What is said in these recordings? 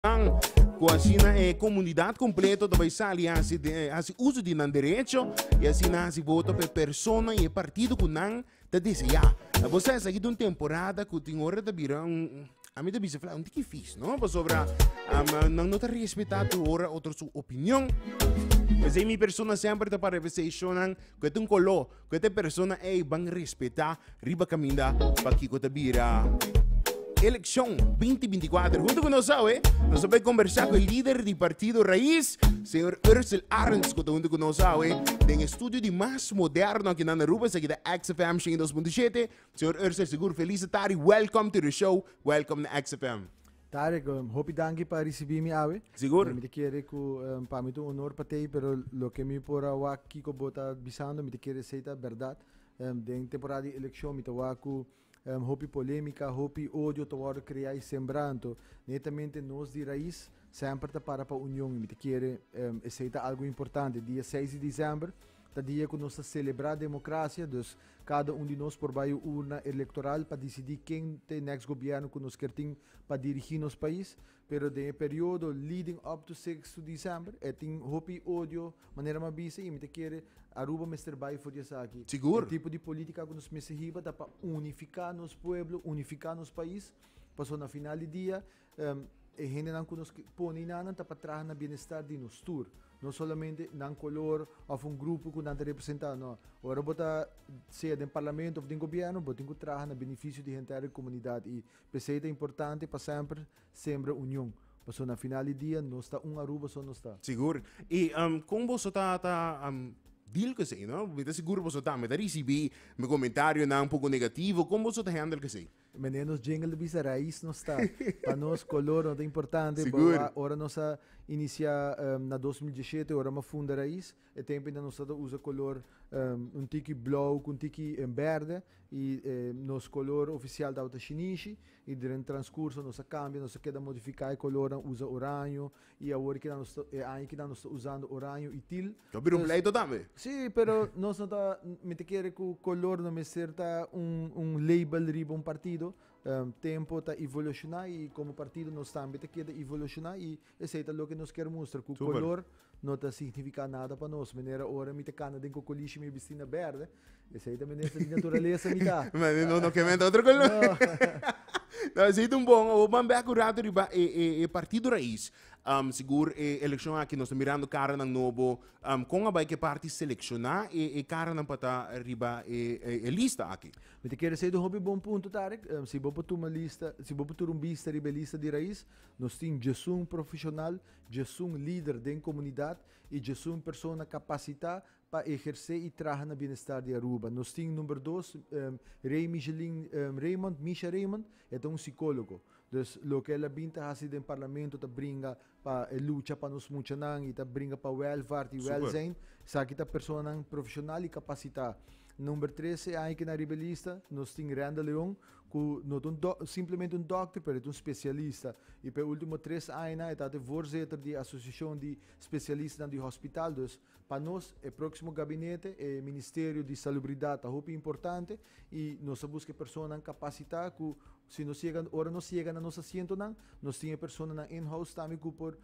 Ku asina e komunidat kompleto ta bai sali hasi hasi uso di nan derecho i asina hasi voto pa e persona i e partido ku nan ta deseá. Bo sa esaki ta un temporada ku tin ora ta bira un ami ta bisa fla un tiki fis no pasobra nan no ta respetá tur ora otro su opinion. P'esei mi persona semper ta para p'esei shownan ku e ta un koló. Ku e persona ei ban respetá riba kaminda pa kiko ta bira elekshon 2024. Huntu ku nos awe, nos ta bai kombersá ku e lider di partido Raiz, señor Ursel Arends, ku ta huntu ku nos awe den e studio di mas moderno aki na Aruba, esaki ta XFM 102.7. Señor Ursel, sigur felis tardi, welcome to the show, welcome na XFM. Tarek, hopi danki pa ricibi mi awe. Sigur. Mi ta kere cu pa mi ta un honor pa tei, pero loke mi por a wak kico bo ta bisando, mi ta kere esey ta berdad. Den temporada di eleccion mi ta wak cu hopi polemica, hopi odio ta wordo crea y sembra, anto netamente nos di Raiz semper ta para pa union y mi ta kere esey ta algo importante. Dia seis di december ta dia cu nos ta celebra democracia, dus Kada un di nos por bai un urna electoral pa dicidi ken ta e next gobierno cu nos kier tin pa dirigi nos pais, pero den e periodo leading up to 6 to December e tin hopi odio manera mi a bisa y mi ta kere Aruba mester bai for di esaki. Sigur. E tipo di politica cu nos mester hiba ta pa unifica nos pueblo, unifica nos pais, pasobra na final di dia E hendenan ku nos pone einan ta pa traha na bienestar di nos tur, no solamente nan kolor òf un grupo ku nan ta representá, no. Ora bo ta sea den parlamento òf den gobièrnu, bo tin ku traha na benefisio di henter e komunidat i p'esei ta importante pa semper sembra union, pasobra na final di dia nos ta un Aruba so nos ta. Sigur. I kon boso ta ta deal ku esei, no? Mi ta sigur boso tambe ta risibí mi komentarionan poko negativo, kon boso ta handle ku esei? Meneer nos jingle ta bisa raiz nos ta. Pa nos color no ta importante. Sigur. Bo ora nos a inicia na 2017 ora mi a funda Raiz, e tempo ainda nos ta usa color un tiki blauw cu un tiki berde y nos color oficial tabata shinishi y den transcurso nos a cambia, nos a keda modifica e colornan, usa oraño Y awor ki nos ta, e aña ki nos ta usando oraño y til. Ta bira un pleito tambe. Sí, pero nos no ta, mi ta kere ku kolor no mester ta un, un label riba un partido. Tempo ta evoluciona y como partido nos tambe ta keda evoluciona y esey ta loke nos kier mustra, ku Super. kolor no ta significa nada pa nos. Manera ora mi ta cana den cocolishi mi bisti na berde, esey ta manera di naturalesa mi ta. Ma no, no ke menta otro kolor. No. No, esey ta un bon. Awor ban bek un rato riba e, e, e partido Raiz. Sigur e elekshon aki nos ta mirando karanan nobo. Kon a bai ke parti selekshoná e, e karanan pa ta riba e, e, e lista aki? Mi ta kere esey ta un hopi bon punto, Tarek. Si bo por tuma lista, si bo por tur un bista riba e lista di Raiz, nos tin djesun profeshonal, djesun lider den komunidat i djesun persona kapasitá pa ehersé i traha na bienestar di Aruba. Nos tin number dos, Rey Michelin Raymond, Misha Raymond, e ta un sikólogo. Dus loke el a bin ta hasi den parlamento ta bringa pa e lucha pa nos muchanan i ta bringa pa welvaart i welzijn. Esaki ta personanan profeshonal i kapasitá. Number tres e aña kina riba e lista nos tin Randall Leon ku no ta un dò simplemente un dòkter pero e ta un spesialista i pa e último tres añanan e ta e voorzitter di e asosiashon di spesialistanan di hospital. Dus Pa nos e próksimo gabinete e ministerio di salubridat ta hopi importante i nos a buska e personanan kapasitá ku si nos yega ora nos yega na nos asientonan nos tin e personanan in-house tambe ku por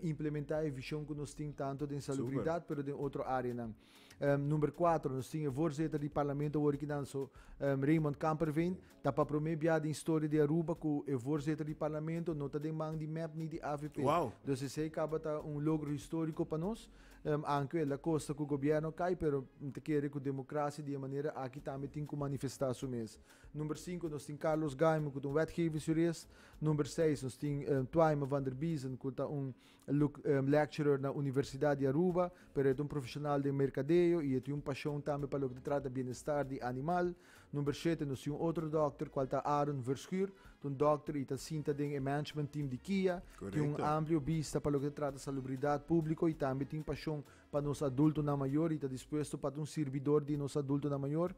implementá e vishon ku nos tin tantu den salubridat pero den otro áreanan. Number kuater nos tin e voorzitter di parlamento awor kinan so Raymond Kamperveen ta pa promé bia den historia di Aruba ku e voorzitter di parlamento no ta den man di mep ni di avp. Dus esei kaba ta un logro históriko pa nos. Anke el a kosta ku gobièrnu kai, pero mi ta kere ku demokrasia di e manera aki tambe tin ku manifestá su mes. Number sinku nos tin Carlos Gaime ku ta un wetgevingsjurist. Number seis nos tin Twyma van der Biezen ku ta un lecturer na Universidat di Aruba, pero e ta un profeshonal den merkadeo i e tin un pashon tambe pa loke ta trata bienestar di animal. Number shete nos tin un otro dòkter kual ta Aaron Verschuur, ta un dòkter i ta sinta den e management team di Kia. Tin un amplio bista pa loke ta trata salubridat públiko i tambe tin pashon pa nos adultonan mayor i ta dispuesto pa ta un sirbidor di nos adultonan mayor.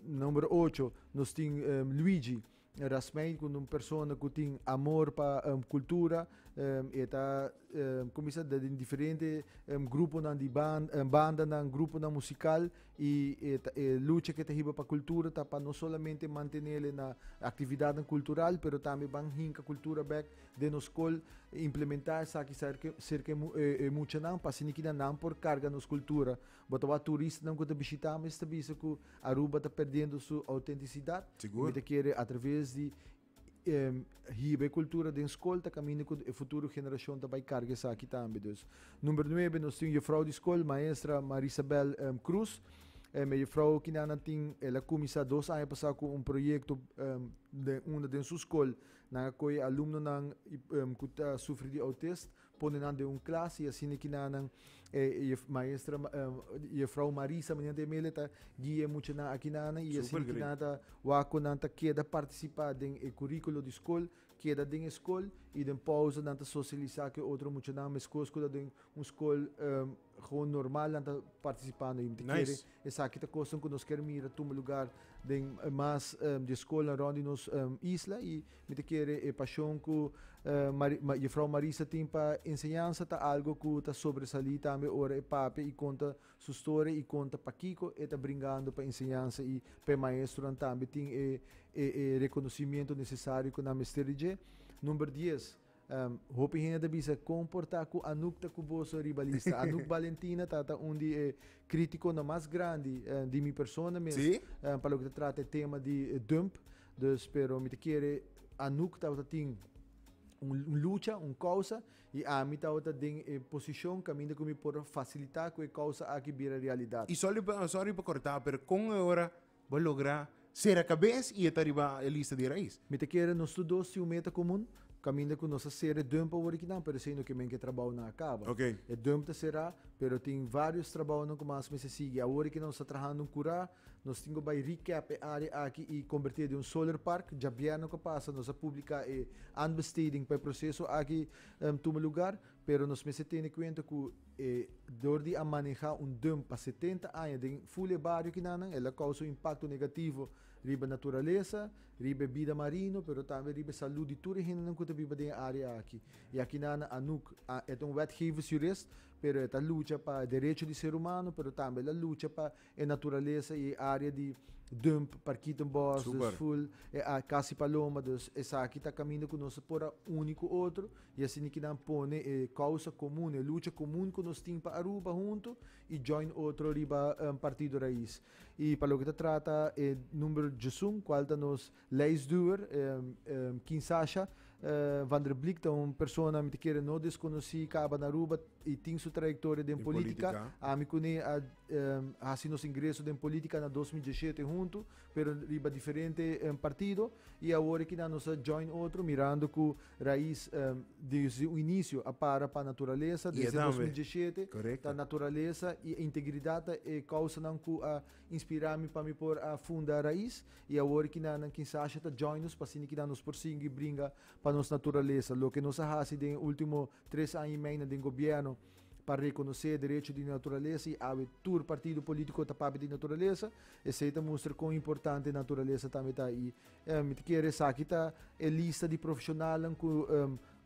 Number ocho nos tin Luigi Rasmijn ku un persona ku tin amor pa kultura, e ta kuminsá den diferente gruponan di bandanan, gruponan musikal i e ta e lucha ku e ta hiba pa kultura ta pa no solamente mantenele na aktividatnan kultural pero tambe ban hinka kultura bèk den nos skol. Implementá esaki serka serka e e muchanan pa asina kina nan por karga nos kultura. Bo ta wak turistanan ku ta bishitá mes ta bisa ku Aruba ta perdiendo su autentisidat. Sigur. Mi ta kere atraves di hiba e kultura den skol ta kaminda ku e futuro generashon ta bai karga esaki tambe. Dus number nuebe nos tin jufrou di skol maestra Marisabel Cruz. E jufrou kinanan tin el a kuminsá 2 aña pasá ku un proyekto den unda den su skol Nan a kohe alumnonan ku ta sufri di autist, pone nan den un klas i asina ki nan e maestra jefrou Marisa manera ta yam'el ta guia e muchanan akinan i asina ki nan ta wak ku nan ta keda partisipá den e kurikulo di skol, keda den e skol i den pousa nan ta sosialisá ku e otro muchanan meskos ku ta den un skol gewoon normal nan ta partisipando i mi ta kere esaki ta kosnan ku nos kier mira tuma lugar den mas di e skolnan rònt di nos isla i mi ta kere e pashon ku Jefrou Marisa tin pa enseñansa ta algo ku ta sobresalí tambe ora e papia i konta su storia i konta pakiko e ta bringando pa enseñansa i pa e maestronan tambe tin e e rekonosimiento nesesario ku nan mester di dje. Number dies. Hopi hende ta bisa kon por ta ku Anouk ta ku boso riba lista. Anouk Balentina ta ta un di e kritikonan mas grandi di mi persona mes pa loke ta trata e tema di dump. Dus pero mi ta kere Anouk tabata tin un lucha, un kousa i ami tabata den e posishon kaminda ku mi por fasilitá ku e kousa aki bira realidat. I sorry pa sorry pa kortá pero kon e ora bo logra sera kabes i e ta riba e lista di Rais? Mi ta kere nos tur dos tin un meta komun, kaminda ku nos a sera e dump awor akinan, pero esei no ke men ku e trabounan a kaba. E dump ta será, pero tin vários trabounan ku mas mester sigui. Awor akinan nos ta trahando un kurá, nos tin ku bai recap e área aki i kombertié den un solar park. Djabièrnè ku a pasa nos a publiká e aanbesteding pa e proseso aki tuma lugar. Pero nos mester tene kuenta ku e dor di a manehá un dump pa 70 aña den ful e bario kinanan, el a kousa un impakto negativo riba naturalesa, riba e bida marino, pero tambe riba e salú di tur e hendenan ku ta biba den e área aki. I akinanan Anouk a e ta un wetgeversjurist, pero e ta lucha pa derecho di ser humano, pero tambe el a lucha pa e naturalesa i e área di dump Parkietenbos, dus ful e Kasi Paloma, dus esaki ta kaminda ku nos por a uni ku otro i asina ki nan pone e kousa komun, e lucha komun ku nos tin pa Aruba huntu i join otro riba Partido Raiz. I pa loke ta trata e number 11 kual ta nos lijstduwer, Kinsasha van der Blik ta un persona mi ta kere no deskonosí kaba na Aruba i tin su trayektoria den politika. Ami kuné a hasi nos ingreso den politika na 2017 huntu, pero riba diferente partido i awor aki nan nos a join otro mirando ku Raiz desde un inicio a para pa naturalesa desde 2017 ta naturalesa i integridat ta e kousanan ku a inspirá mi pa mi por a funda Raiz. I awor kinan kinsasha ta join nos pa asina kinan nos por sigui bringa pa nos naturalesa. Loke nos a hasi den e ultimo 3 aña i mei na den gobierno pa reconoce e derecho di naturalesa i awe tur partido politico ta papia di naturalesa, esey ta mustra con importante naturalesa tambe ta. I mi ta kere esaki ta e lista di profesionalnan cu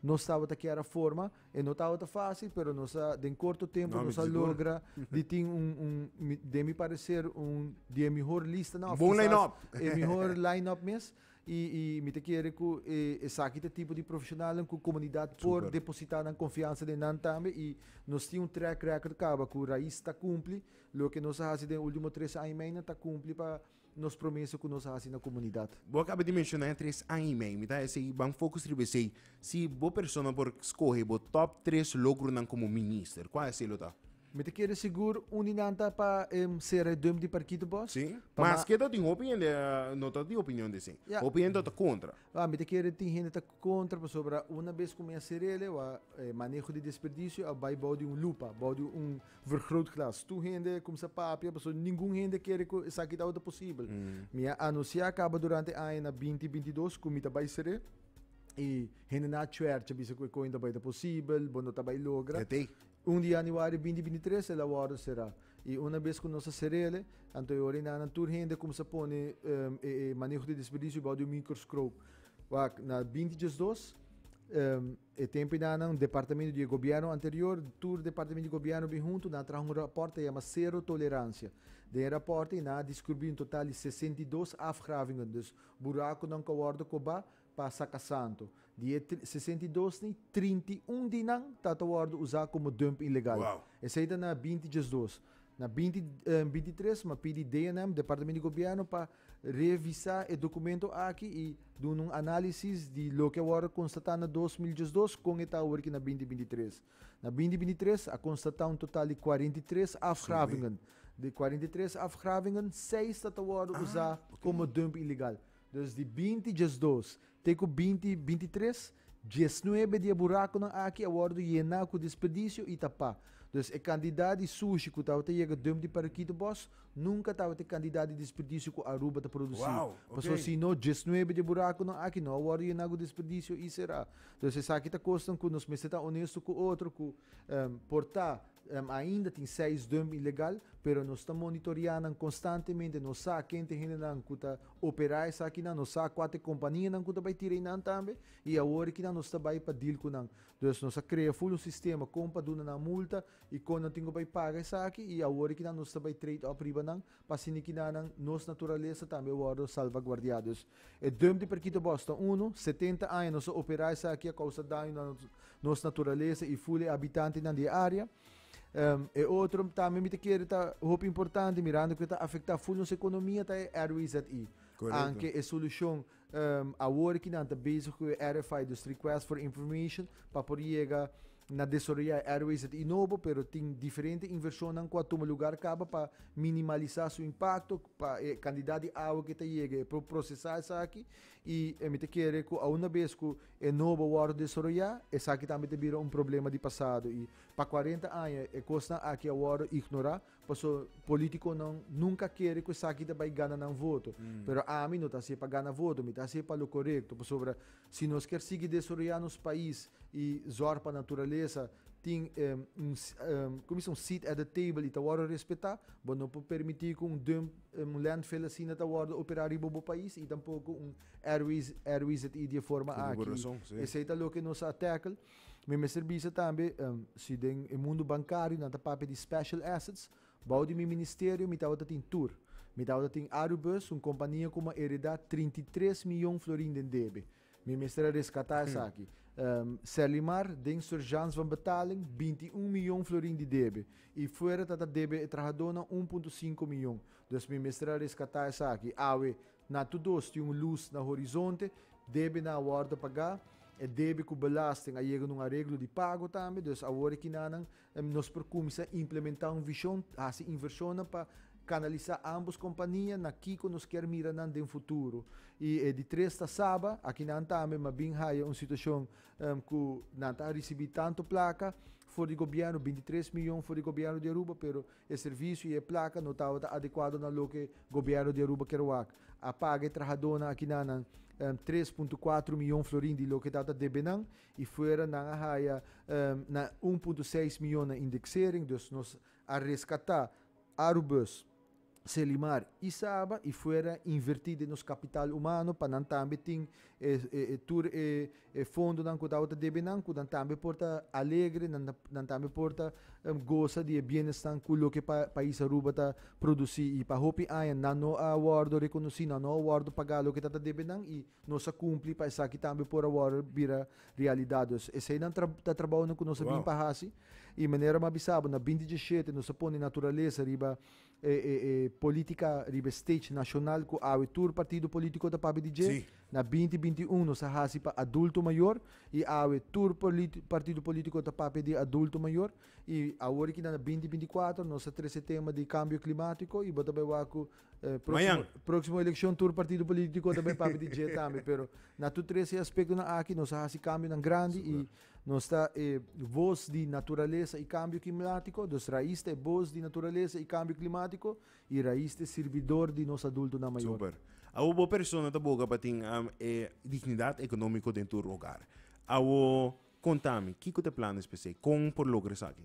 nos tabata kier a forma. E no tabata fácil, pero nos a, den corto tempo, No, nos mi a seguro. logra di tin un, un, den mi parecer, un di e mihor lista nan, of Bon quizás line-up. e mihor line-up mes. I, i mi ta kere ku e, esaki ta tipo di profesionalnan ku komunidat por Super. depositá nan konfiansa den nan tambe. I nos tin un track record kaba ku Raiz ta kumpli. Loke nos a hasi den e último 3 aña i mei nan ta kumpli pa nos promesa ku nos a hasi na komunidat. Bo a kaba di menshoná e 3 aña i mei. Mi ta esei ban focus riba esei. Si bo persona por skohe bo top 3 logronan komo minister, kua esei lo ta? Mi ta kere sigur un di nan ta pa sera e dump di Parkietenbos. Sí. Pa ma Maske ta tin hopi hende no ta di opinion di esei. Ja. Hopi hende ta kontra. Ah, mi ta kere tin hende ta kontra pasobra una bes ku mi a ser'el, wa maneho di desperdisio a bai bou di un lupa, bou di un vergrootglas. Tur hende kumsa papia pasobra ningun hende kere ku esaki tabata posibel. Mi a anunsiá kaba durante aña na 2022 ku mi ta bai ser'é i hende nan a chuèrcha bisa ku e koin ta bai ta posibel, bo no ta bai logra. 1 di januari 2023 el a wòrdu será. I una bes ku nos a ser'el, anto e ora einan tur hende kumsa pone e maneho di desperdisio bou di un microscoop. Wak, na 2012, e tempu einan departamento di e gobièrnu anterior, tur departamento di gobièrnu bin huntu, nan a traha un rapòrt ta yama Sero Toleransia. Den e rapòrt ei nan a diskurbí un total di 62 afgravingen, dus burakunan ku a wòrdu kobá. Pa saca santo. Di e 62 ni 31 di nan ta wordo usa como dump ilegal. Esey ta na 2012. Na 2023 m'a pidi DNM, Departamento di Gobierno, pa revisa e documento aki y duna un analisis di loke a wordo constata na 2012 con e ta awor na 2023. Na 2023 a constata un total di 43 afgravingen. Di 43 afgravingen, 6 ta wordo usa como dump ilegal. Dus di 2012 te cu 2023, 19 di e buraconan aki a wordo yena cu desperdicio y tapa. Dus e cantidad di sushi cu tabata yega dump di Parkietenbos, nunca tabata e cantidad di desperdicio cu Aruba ta produci. Paso si no, 19 di e buraconan aki no a wordo yena cu desperdicio y cera. Dus esaki ta cosnan cu nos mester ta honesto cu otro, cu por ta ainda tin seis dump ilegal, pero nos ta monitorea nan constantemente, nos sa ken ta e hendenan cu ta opera esakinan, nos sa cua ta e companianan cu ta bay tira einan tambe, y awor kinan nos ta bay pa deal cu nan. Dus nos a crea full un sistema con pa duna nan multa y con nan tin cu bay paga esaki, y awor kinan nos ta bay trade up riba nan pa asina kinan nos naturalesa tambe wordo salvaguardia. Dus e dump di Parkietenbos ta uno, 70 aña nos a opera esaki, a causa daño na nos naturalesa y full e habitantenan di e area. E otro tambe mi ta kere ta hopi importante, mirando cu ta afecta full nos economia, ta e RWZI. Aunke e solucion awor kinan ta bezig cu e RFI, dus Request for Information, pa por yega na desaroya e RWZI nobo, pero tin diferente inversionnan cu a tuma lugar caba pa minimalisa su impacto, pa e cantidad di awa cu ta yega e por procesa esaki. Y mi ta kere cu a una bes cu e nobo wordo desaroya, esaki tambe ta bira un problema di pasado. Y pa 40 aña e cosnan aki a wordo ignora, paso politiconan nunca kere cu esaki ta bay gana nan voto. Pero ami no ta hacié pa gana voto, mi ta hacié pa lo corecto. Pasobra si nos kier sigui desaroya nos pais y zorg pa naturalesa, tin un, como dice, un seat at the table y ta wordo respeta, bo no por permiti cu un dump, un landfill asina ta wordo opera riba bo pais y tampoco un RWZI di e forma Tin aki. razon, sí. Esey ta loke nos a tackle. Mi mester bisa tambe, si den e mundo bancario nan ta papia di special assets, bou di mi ministerio mi tabata tin tur. Mi tabata tin Arubus, un compania cu m'a hereda 33 miyon florin den debe. Mi mester a rescata esaki. Serlimar den Surgeance van Betaling 21 miyon florin di debe. Y fuera ta ta debe e trahadornan 1.5 miyon. Dus mi mester a rescata esaki. Awe, na tur dos tin un luz na horizonte, debenan a wordo paga, e debe cu belasting a yega na un areglo di pago tambe, dus awor e kinanan nos por cuminsa implementa un vision, haci inversionnan pa canalisa ambos compania na kico nos kier mira nan den futuro. Y e di tres ta Saba, akinan tambe m'a bin haya un situacion cu nan ta ricibi tanto placa for di gobierno, 23 miyon for di gobierno di Aruba, pero e servicio y e placa no tabata adecuado na loke gobierno di Aruba kier wak. A paga e trahadornan akinan 3.4 miyon florin di loke tabata debe nan y fuera nan a haya na 1.6 miyon na indexering, dus nos a rescata Arubus, Serlimar y Saba y fuera inverti den nos capital humano pa nan tambe tin e tur e fondonan cu tabata debe nan, cu nan tambe por ta alegre, nan tambe por ta goza di e bienesnan cu loke pais Aruba ta produci. Y pa hopi aña nan no a wordo reconoci, nan no a wordo paga loke ta debe nan y nos a cumpli pa esaki tambe por a wordo bira realidad. Dus eseynan ta trabounan cu nos a bin pa haci. Y manera mi a bisa bo, na 2017 nos a pone naturalesa riba e politica, riba stage nacional cu awe tur partido politico ta papia di dje. Na 2021 nos a haci pa adulto mayor y awe tur partido politico ta papia di adulto mayor. Y awor aki na 2024 nos a trece tema di cambio climatico y bo ta bay wak cu Mañan. Proximo eleccion tur partido politico ta bay papia di dje tambe. Pero na tur tres e aspectonan aki nos a haci cambionan grandi y nos ta e voz di naturalesa y cambio climatico, dus Raiz ta e voz di naturalesa y cambio climatico y Raiz ta e sirbidor di nos adultonan mayor. Super. Awo bo persona ta boga pa tin e dignidad economico den tur hogar. Awo contami, kico ta e plan especial? Con por logra esaki?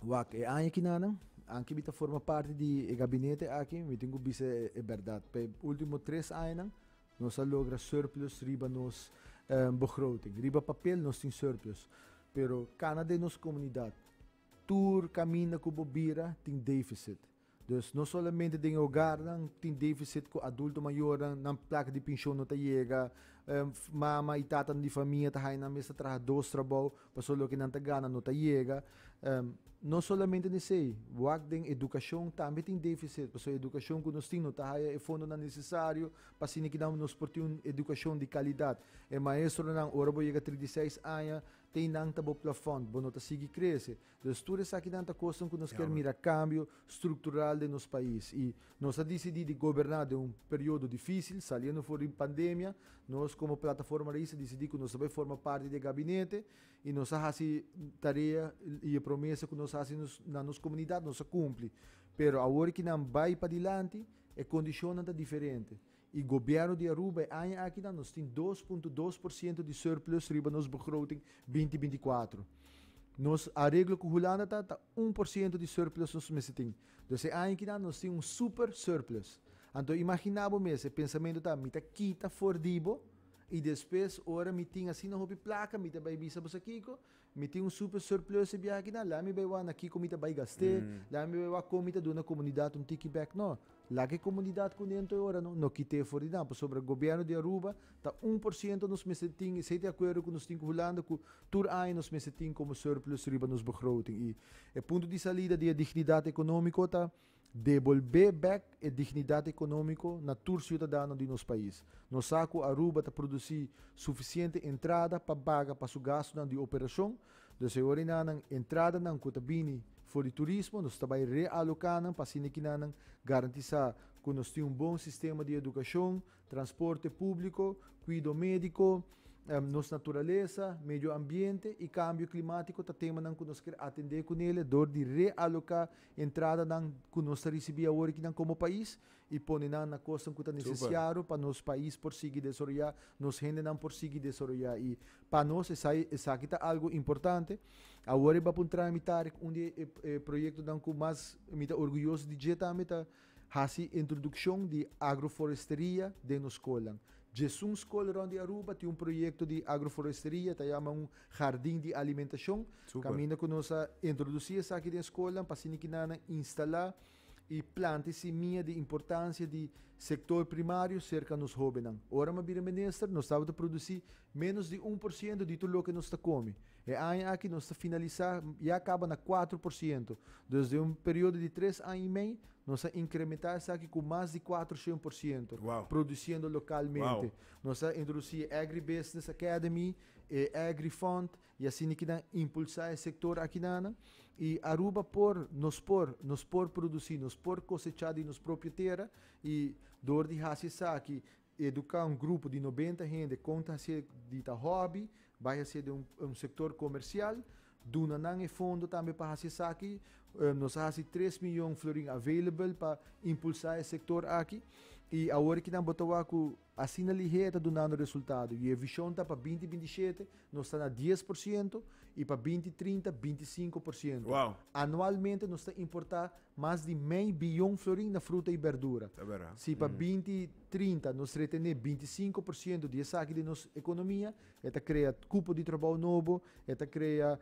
Wak, e aña kinanan, anke mi ta forma parti di e gabinete aki, mi tin cu bisa e berdad. Pa e ultimo 3 añanan, nos a logra surplus riba nos begroting. Riba papel nos tin surplus, pero cana den nos comunidad, tur caminda cu bo bira tin deficit. Dus no solamente den hogarnan tin deficit cu adulto mayornan, nan placa di pensioen no ta yega, mama y tata di famia ta haya nan mes ta traha dos trabou, pasobra loke nan ta gana no ta yega. No solamente esey, wak den educacion tambe tin deficit, pasobra educacion cu nos tin no ta haya e fondonan necesario pa asina cu nos por tin un educacion di calidad. E maestronan, ora bo yega 36 aña, tin nan ta bo plafond, bo no ta sigui crece. Dus tur esakinan ta cosnan cu nos kier mira cambio structural den nos pais. Y nos a dicidi di goberna den un periodo dificil, saliendo for di pandemia, nos como Plataforma Raiz a dicidi cu nos ta bay forma parti di e gabinete y nos a haci tarea y e promesa cu nos a haci na nos comunidad, nos a cumpli. Pero awor cu nan bay padilanti, e condicionnan ta diferente. Y gobierno di Aruba e aña aki nos tin 2.2% di surplus riba nos begroting 2024. Nos areglo cu Hulanda ta 1% di surplus nos mester tin. Dus e aña aki nos tin un super surplus. Anto imagina bo mes, e pensamento ta, mi ta kita for di bo y despues ora mi tin asina hopi placa, mi ta bay bisa bo kico, mi tin un super surplus e biaha aki nan, laga mi bay wak na kico mi ta bay gaste, laga mi bay wak con mi ta duna comunidad un tiki back. No, laga e comunidad contento e ora no, no kite for di nan, pasobra gobierno di Aruba ta 1% nos mester tin, esey ta e acuerdo cu nos tin cu Hulanda, cu tur aña nos mester tin como surplus riba nos begroting. Y e punto di salida di e dignidad economico ta devolve back e dignidad economico na tur ciudadano di nos pais. Nos sa cu Aruba ta produci suficiente entrada pa paga pa su gastonan di operacion. Dus e ora nan entradanan cu ta bini for di turismo, nos ta bay realoca nan pa asina nan garantisa cu nos tin un bon sistema di educacion, transporte publico, cuido medico, nos naturalesa, medio ambiente y cambio climatico ta temanan cu nos kier atende cu ne, door di realoca entradanan cu nos ta ricibi awor aki como pais y pone nan na cos cu ta necesario pa nos pais por sigui desaroya, nos hendenan por sigui desaroya. Y pa nos esaki ta algo importante. Awor pa un tramitar un di e proyectonan cu mas mi ta orguyoso di dje tambe ta haci introduccion di agroforesteria den nos scol. 11 scol rond di Aruba tin un proyecto di agroforesteria, ta yama un jardin di alimentacion. Caminda cu nos a introduci esaki den scol, pa asina nan instala y planta simia di importancia di sector primario cerca nos hobennan. Ora mi a bira minister, nos tabata produci menos di 1% di tur loke nos ta come. E aña aki nos ta finalisa, ya caba na 4%. Desde un periodo di 3 aña y mey, nos a incrementa esaki cu mas di 400%, produciendo localmente. Nos a introduci Agribusiness Academy, e AgriFund, y asina cu impulsa e sector aki nan. Y Aruba por, nos por produci, nos por cosecha di nos propio tera y door di haci esaki, educa un grupo di 90 hende con ta di ta hobby, bay ser di un sector comercial, duna nan e fondo tambe pa haci esaki, nos a haci 3 miyon florin available pa impulsa e sector aki y awor cu nan bo ta wak cu asina lihe ta dunando resultado y e vision ta pa 2027 nos ta na 10% y pa 2030 25%. Anualmente nos ta importa mas di mey biyon florin na fruta y berdura. Ta berdad. Si pa 2030 nos retene 25% di esaki di nos economia, ta crea cupo di trabou nobo, ta crea,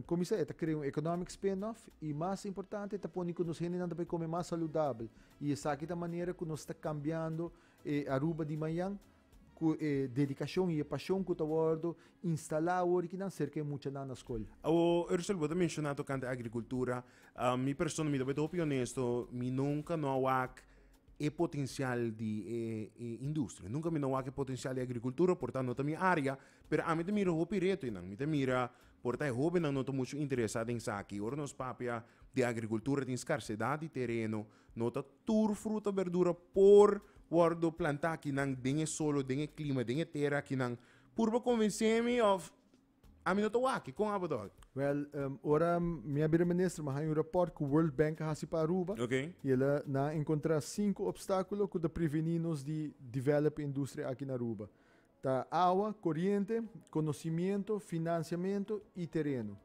con ta ta crea un economic spin-off y, mas importante, ta pone cu nos hendenan tambe come mas saludabel. Y esaki ta manera cu nos ta cambiando Aruba di mañan, cu dedicacion y pasion cu ta wordo instala awor aki nan cerca mucha na scol. O Ursel, bo a menciona tocante agricultura. Mi persona, mi ta hopi honesto, mi nunca no a wak e potencial di e industria. Nunca mi no wak e potencial di agricultura, por tanto, no ta mi area, pero ami ta mira hopi reto nan. Mi ta mira, por ta hobennan no ta mucho interesa den esaki. Ora nos papia di agricultura, tin scarcedad di tereno, no ta tur fruta, berdura por wordo planta aki nan den e solo, den e clima, den e tera aki nan. Purba convence mi of ami no ta wak, con abo ta wak? Well, ora mi a bira minister, m'a un rapport cu World Bank a hasi pa Aruba. Y el a encontra cinco obstaculo cu ta preveni nos di develop industria aki na Aruba. Ta awa, coriente, conocimento, financiamento y tereno.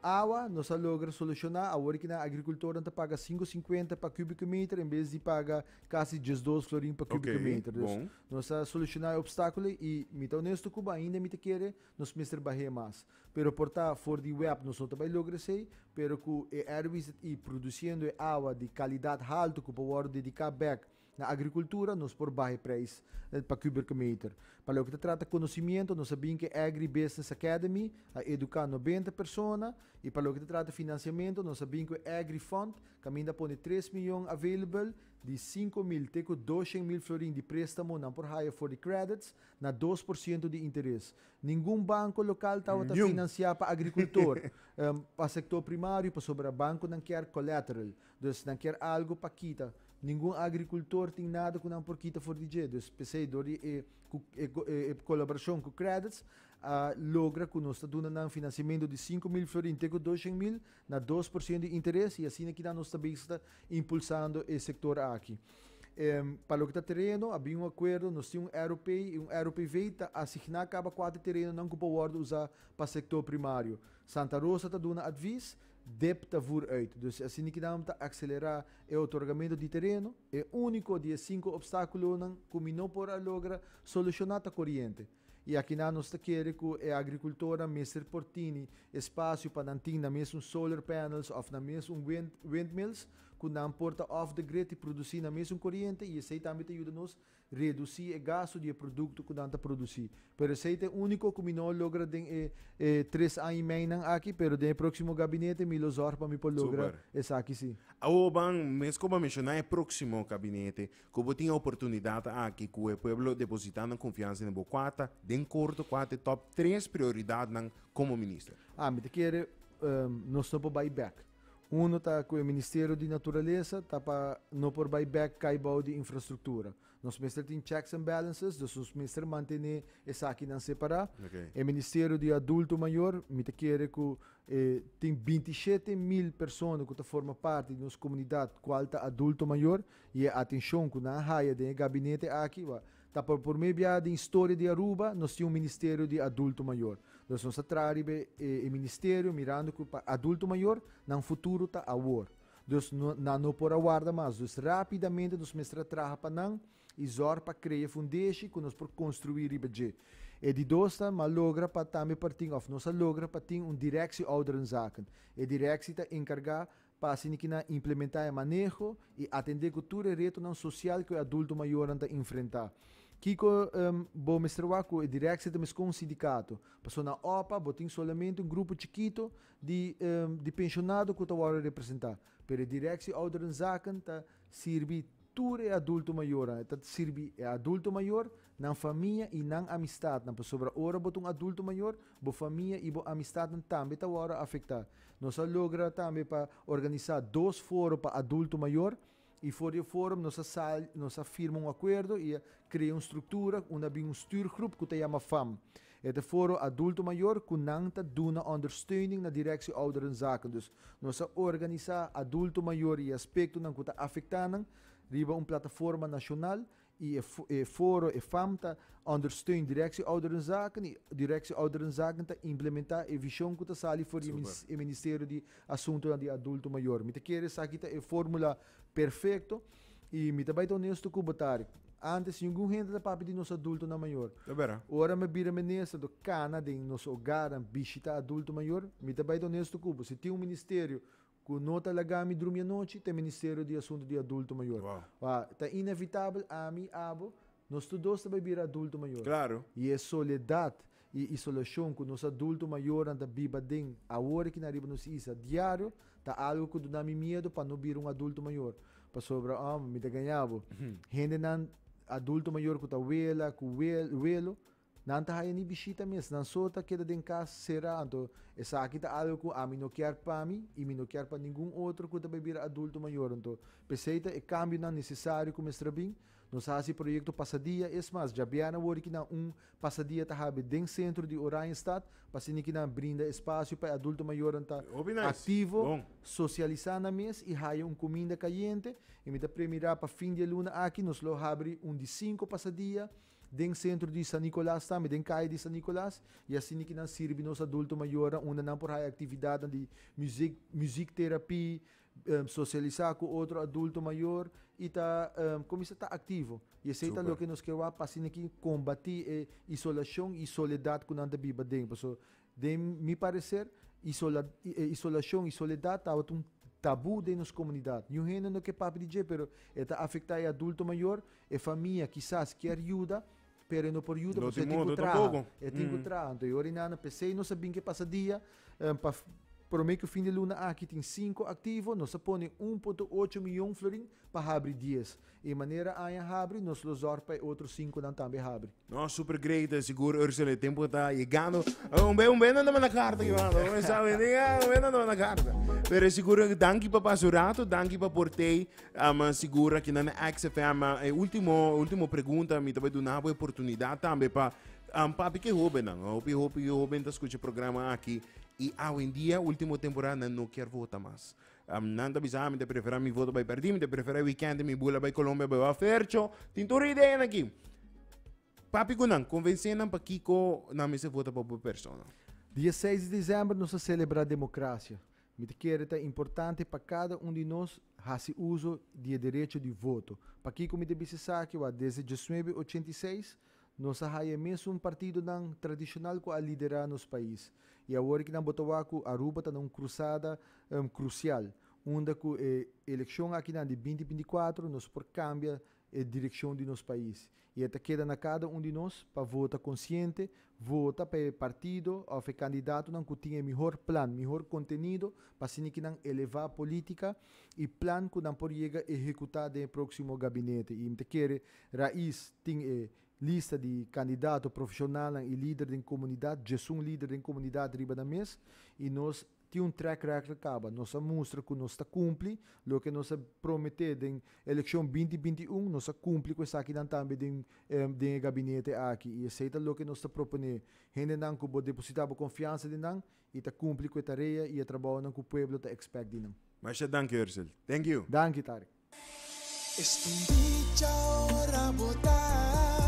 Awa, nos a logra solushoná, awor ku nan agrikultornan ta paga 5,50 pa kubieke meter en bes di paga kasi 12 florin pa kubieke meter. Dus nos a solushoná e opstákulo i mi ta honesto ku bo, ainda mi ta kere nos mester bah'é mas. Pero por ta for di web nos no ta bai logra esei, pero ku e RWZI produsiendo e awa di kalidat haltu ku por wòrdu dediká bèk na agrikultura, nos por baha e preis pa kubieke meter. Pa loke ta trata konosimiento, nos a bin ku e Agri Business Academy, a eduká 90 persona, i pa loke ta trata finansiamentu, nos a bin ku e Agri Fund, kaminda a pone 3 miyon available, di 5.000 te ku 200.000 florin di préstamo nan por haya for di credits na 2% di interes. Ningun banko lokal tabata Niun. Finansiá pa agrikultor, pa sektor primario, pasobra bankonan kier collateral. Dus nan kier algu pa kita. Ningun agrikultor tin nada ku nan por kita for di dje. Dus p'esei dor di e ku e e kolaborashon ku Credits a logra ku nos ta duna nan finansiamentu di 5.000 florin te ku 200.000 na 2% di interes i asina kinan nos ta bezig ta impulsando e sektor aki. Pa loke ta tereno, a bin un akuerdo, nos tin un ROP i un ROPV ta asigná kaba kuater terenonan ku por wòrdu usá pa sektor primario. Santa Rosa ta duna advis, dip ta voer uit. Dus asina kinan ta akselerá e otorgamentu di tereno. E úniko di e sinku opstákulonan ku mi no por a logra solushoná ta koriente. I akinan nos ta kere ku e agrikultornan mester por tini espasio pa nan tin nan mes un solar panels òf nan mes un wind windmills ku nan por ta off the grid i produsí nan mes un koriente i esei tambe ta yuda nos redusí e gasto di e produkto ku nan ta produsí. Pero esei ta e úniko ku mi no a logra den e e tres aña i meinan aki, pero den e próksimo gabinete mi lo zòrg pa mi por logra esaki sí. Awor ban, mes ku bo a menshoná e próksimo gabinete, Ku bo tin e oportunidat aki ku e pueblo depositá nan konfiansa den bo, kua ta, den korto, kua ta e tòp tres prioridatnan komo minister? Ah, mi ta kere nos no por bai bèk. Uno ta ku e Ministerio di Naturalesa ta pa no por bai bèk kai bou di infrastruktura. Nos mester tin checks and balances, dus nos mester mantené esakinan separá. E Ministerio di Adulto Mayor, mi ta kere ku E tin 27.000 persona ku ta forma parti di nos komunidat kual ta adulto mayor i e atenshon ku nan a haya den e gabinete aki wa ta pa promé bia den historia di Aruba nos tin un ministerio di adulto mayor. Dus nos ta traha riba e ministerio mirando ku pa adulto mayor nan futuro ta awor. Dus nan no por a warda mas. Dus rapidamente nos mester a traha pa nan i zòrg pa krea fundeshi ku nos por konstruí riba dje. E di dos ta, m'a logra pa tambe por tin òf nos a logra pa tin un Directie Ouderenzaken. E directie ta enkargá pa asina ki nan implementá e maneho i atendé ku tur e retonan sosial ku e adulto mayornan ta enfrentá. Kiko bo mester wak ku e directie ta meskon un sindikato? Pasobra na opa bo tin solamente un grupo chikito di di penshonado ku ta wòrdu representá, pero e Directie Ouderenzaken ta sirbi tur e adulto mayornan. E ta sirbi e adulto mayor, nan famia i nan amistatnan, pasobra ora bo ta un adulto mayor, bo famia i bo amistatnan tambe ta wòrdu afektá. Nos a logra tambe pa organisá dos foro pa adulto mayor i for di e forum nos a sal nos a firma un akuerdo i a krea un struktura unda bin un stuurgroep ku ta yama fam. E ta foro adulto mayor ku nan ta duna ondersteuning na Directie Ouderenzaken. Dus nos a organisá adulto mayor i aspektonan ku ta afektá nan riba un plataforma nashonal i e foro, e fam ta ondersteun Directie Ouderenzaken i Directie Ouderenzaken ta implementá e vishon ku ta sali for di e Ministerio di Asuntonan di Adulto Mayor. Mi ta kere esaki ta e formula perfekto i mi ta bai ta honesto ku bo, Tarek. Antes ningun hende ta papia di nos adultonan mayor. Ta bera. Ora mi bira minister do cana den nos hogarnan bishita adulto mayor, mi ta bay ta honesto cu bo, si tin un ministerio cu no ta laga mi drumi anochi, ta e ministerio di asunto di adulto mayor. Wow. Wa, ta inevitabel ami, abo, nos tur dos ta bay bira adulto mayor. Claro. Y e soledad y isolacion cu nos adulto mayornan ta biba den awor aki na riba nos isla diario, ta algo cu duna mi miedo pa no bira un adulto mayor. Pasobra, oh, mi ta gaña bo. Hendenan adulto mayor ku ta wela, ku welo, nan ta haya ni bishita mes. Nan so ta keda den kas será. Anto esaki ta algo ku ami no kier pa mi i mi no kier pa ningun otro ku ta bai bira adulto mayor. Anto p'esei ta e kambionan nesesario ku mester a bin. Nos a hasi proyekto Pasadia. Es mas, djabièrnè wor ki nan un Pasadia ta habi den sentro di Oranjestad pa asina ki nan brinda espasio pa e adulto mayornan ta Hopi nice. aktivo, Bon. sosialisá nan mes i haya un kuminda kayente. I mi ta premirá pa fin di e luna aki nos lo habri un di sinku pasadia. den centro di San Nicolas tambe, den caya di San Nicolas, y asina ki nan sirbi nos adulto mayornan unda nan por haya actividadnan di muziek, muziektherapie, socialisa cu otro adulto mayor y ta cuminsa ta activo. Y esey ta loke nos kier wak pa asina ki combati e isolacion y soledad cu nan ta biba den. Pasobra den mi parecer isolacion y soledad tabata un tabu den nos comunidad. Niun hende no ke papia di dje pero e ta afecta e adulto mayor, e famia kisas kier yuda pero e no por yuda No pasobra tin e tin cu modo traha. tampoco. E tin cu traha. Anto e ora nan p'esey nos a bin ke pasa dia pa prome cu fin di luna aki tin cinco activo, nos a pone 1.8 miyon florin pa habri dies. E manera aña habri, nos lo zorg pa e otro cinconan tambe habri. No, super great, sigur Ursula, e tempo ta yegando. Un be, un be no manda carta, Ivano. Un sabe, un be no manda carta. Pero sigur, danki pa pasa un rato, danki pa portei, sigur aki na XFM. E ultimo, ultimo pregunta, mi ta bai duna bo oportunidad tambe pa papi ke hobennan. Hopi, hopi hoben ta scucha programa aki. Y awendia, ultimo temporada, nan no kier vota mas. Nan ta bisa, ah, mi ta prefera mi voto bai perdi, mi ta prefera weekend mi bula bai Colombia bai Fercho. Tin tur idea aki. Papi ku nan, konvensé nan pa kiko nan mester vota pa bo persona. Dia 6 di december nos ta celebra democracia. Mi ta kere ta importante pa cada un di nos haci uso di e derecho di voto. Pakiko mi ta bisa esaki? Wa desde 1986 Nos a haya e mesun partidonan tradicional cu a lidera nos pais. Y awor ki nan bo ta wak cu Aruba ta na un cruzada crucial, unda cu e eleccion akinan di 2024 nos por cambia e direccion di nos pais. Y e ta keda na cada un di nos pa vota consciente, vota pa e partido of e candidatonan cu tin e mihor plan, mihor contenido pa asina ki nan eleva politica y plan cu nan por yega ehecuta den e proximo gabinete. Y mi ta kere Raiz tin e lista di kandidato profeshonalnan i lider den komunidat, djesun lider den komunidat riba nan mes, i nos tin un track record kaba. Nos a mustra ku nos ta kumpli loke nos a prometé den elekshon 2021, nos a kumpli ku esakinan tambe den den e gabinete aki, i esei ta loke nos ta proponé. Hendenan ku bo depositá bo konfiansa den nan i ta kumpli ku e tarea i e trabounan ku pueblo ta expect di nan. Masha danki Ursel. Thank you. Danki Tarek. Esta un dicha ora bo ta.